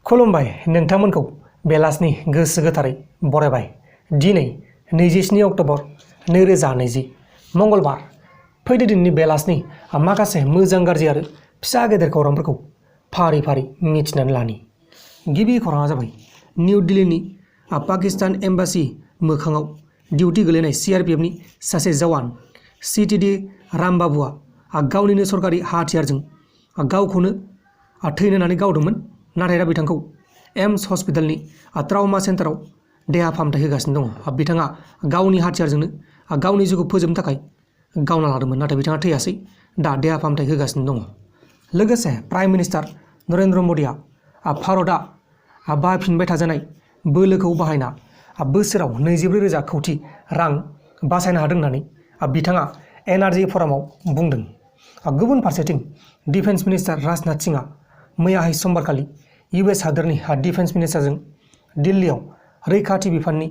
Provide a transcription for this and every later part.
खुलुमबाय नोंथांमोनखौ बेलासिनि गोसो गोथारै बरायबाय। दिनै 27 अक्ट'बर 2020 मंगलबार। फैदो दिनैनि बेलासिनि माखासे मोजां गाज्रि आरो फिसा गेदेर खौरांफोरखौ फारि फारि मिथिनानै लानि। गिबि खौराङा जाबाय निउ दिल्लीनि पाकिस्तान एम्बासि मोखाङाव डिउटि गोलैनाय CRPFनि सासे जवान CTD रामबाबुआ गावनिनो सरकारि हाथियारजों गावखौनो थैनो होननानै गावदोंमोन। नाथाय दा बिथांखौ एम्स हस्पिटालनि ट्राउमा सेन्टाराव देहा फाहामथाय होगासिनो दङ। बिथाङा गावनि हाथियारजोंनो गावनि जिउखौ फोजोबनो थाखाय गावना लादोंमोन, नाथाय बिथाङा थैयासै, दा देहा फाहामथाय होगासिनो दङ। लोगोसे प्राइम मिनिस्टार नरेन्द्र मदिआ भारतआ बाहायफिनबाय थाजानाय बोलोखौ बाहायना बोसोराव 24,000 कोटी रां बासायनो हादों होननानै बिथाङा एनार्जी फरामाव बुंदों। गुबुन फारसेथिं डिफेन्स मिनिस्टार राजनाथ सिंहआ मैयाहाय समबारखालि US हादोरनि डिफेन्स मिनिस्टारजों दिल्लीयाव रैखाथि बिफाननि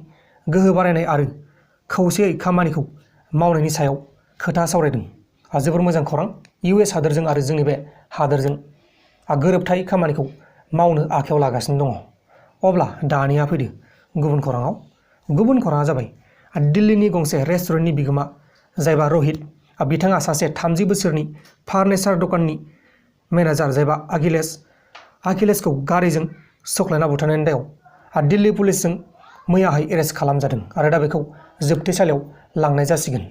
गोहो बारायनाय आरो खौसेयै खामानिखौ मावनायनि सायाव खोथा सावरायदों। जोबोर मोजां खौरां। US हादोरजों आरो जोंनि बे हादोरजों गोरोबथाय खामानिखौ मावनो आखायाव लागासिनो दङ। अब्ला दानिया फैदो गुबुन खौराङाव। गुबुन खौराङा जाबाय दिल्लीनि गंसे रेस्टुरेन्टनि बिगोमा जायबा रहित, बिथाङा सासे 30 बोसोरनि फार्निचार दखाननि मेनेजार जायबा अखिलेशखौ गारिजों सख्लायना बुथारनायनि दायाव दिल्ली पुलिसजों मैयाहाय एरेस्ट खालामजादों आरो दा बेखौ जोबथेसालियाव लांनाय जासिगोन।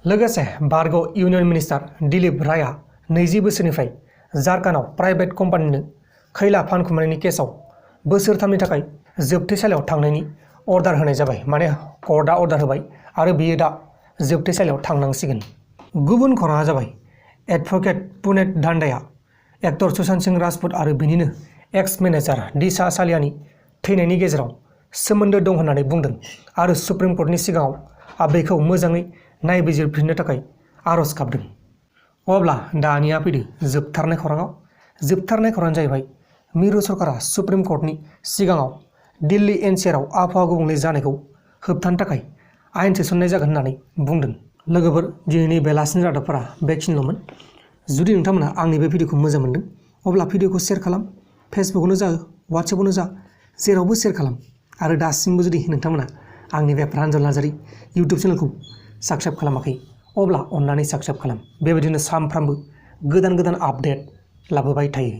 लोगोसे बारग' इउनियन मिनिस्टार दिलीप रायआ 20 बोसोरनिफ्राय झारखन्डआव प्राइभेट कम्पानिनो खैला फानखुमानायनि केसआव बोसोरथामनि थाखाय जोबथेसालियाव थांनायनि अर्डार होनाय जाबाय। माने कर्टआ अर्डार होबाय आरो बियो दा जोबथेसालियाव थांनांसिगोन। गुबुन खौराङा जाबाय एडभोकेट पुनेत धान्डाया एक्टर सुशांत सिंह राजपुत आरो बिनिनो एक्स मेनेजार दिशा सालियानि थैनायनि गेजेराव सोमोन्दो दं होननानै बुंदों आरो सुप्रिम कर्टनि सिगाङाव बेखौ मोजाङै नायबिजिरफिननो थाखाय आर'ज गाबदों। अब्ला दानिया फैदो जोबथारनाय खौराङाव। जोबथारनाय खौराङानो जाहैबाय मिरु सरकारा सुप्रिम कर्टनि सिगाङाव दिल्ली NCRआव आबहावा गुबुंले जानायखौ होबथानो थाखाय आयेन थिसननाय जागोन होननानै बुंदों। लोगोफोर, दिनैनि बेलासिनि रादाबफोरा बेखिनिल'मोन। जुदि नोंथांमोना आंनि बे भिडिअखौ मोजां मोनदों अब्ला भिडिअखौ शेयार खालाम। फेसबुकआवनो जा, वाट्सएपआवनो जा, जेरावबो शेयार खालाम। आरो दासिमबो जुदि नोंथांमोना आंनि बे प्रान्जल नार्जारि इउटुब चेनेलखौ साबस्क्राइब खालामाखै अब्ला अन्नानै साबस्क्राइब खालाम। बेबायदिनो सानफ्रामबो गोदान गोदान आपडेट लाबोबाय थायो।